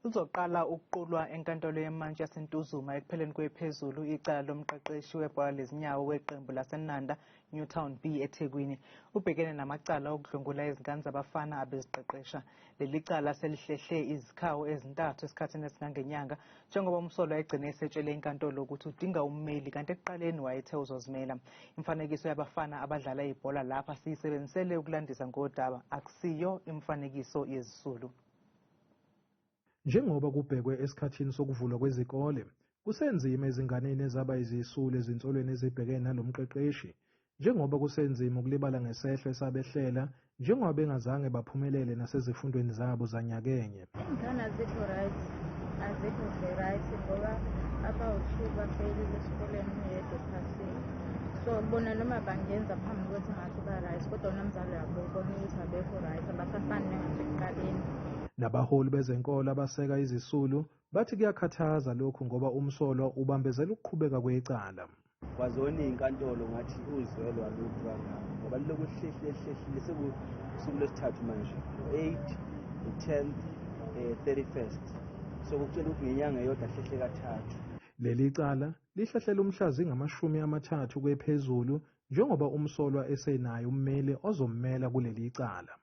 Luzoqala ukuqulwa enkantolo yemantshi yaseNtuzuma ekupheleni kwephezulu icala lomqeqeshi webhola lezinyawo weqembu laseNanda Newtown B eThekwini. Ubhekene namacala okudlwengula izingane zabafana abeziqeqesha. Leli cala selihlehle izikhawu ezintathu esikhathini esingangenyanga njengoba umsolwa egcine esetshele inkantolo ukuthi udinga ummeli kanti ekuqaleni wayethe uzozimela. Imifanekiso yabafana abadlala ibhola lapha siyisebenzisele ukulandisa ngodaba, akusiyo imifanekiso yezisulu. Njengoba kubhekwe esikhathini sokuvulwa kwezikole, kusenzima ezinganeni ezaba izisulu ezinsolweni ezibhekene nalo mqeqeshi. Njengoba kusenzima ukulibala ngesehlo esabehlela, njengoba bengazange baphumelele nasezifundweni zabo zanyakenye. Iy'ngane azikho right, azikho nje right ngoba abawu-two bafeyilile esikoleni, uyedwa ophasile. So bona noma bangenza phambi kwethu ngathi ba-right, kodwa wena mzali uyabona ukuthi abekho right, abasafani nengasekuqaleni. Nabaholi bezenkolo abaseka izisulu bathi kuyakhathaza lokhu ngoba umsolwa ubambezela ukuqhubeka kwecala. Kwazona iy'nkantolo ngathi uzwelo alukho kangako ngoba lilokhu hlehlile hlehlile, sekusuku lwesithathu manje, 8, 10th, 31st, so kukutshela ukuthi ngenyanga eyodwa hlehle kathathu. Leli cala lihlahlela umhla zingama-30 kwephezulu njengoba umsolwa esenaye ummeli ozommela kuleli cala.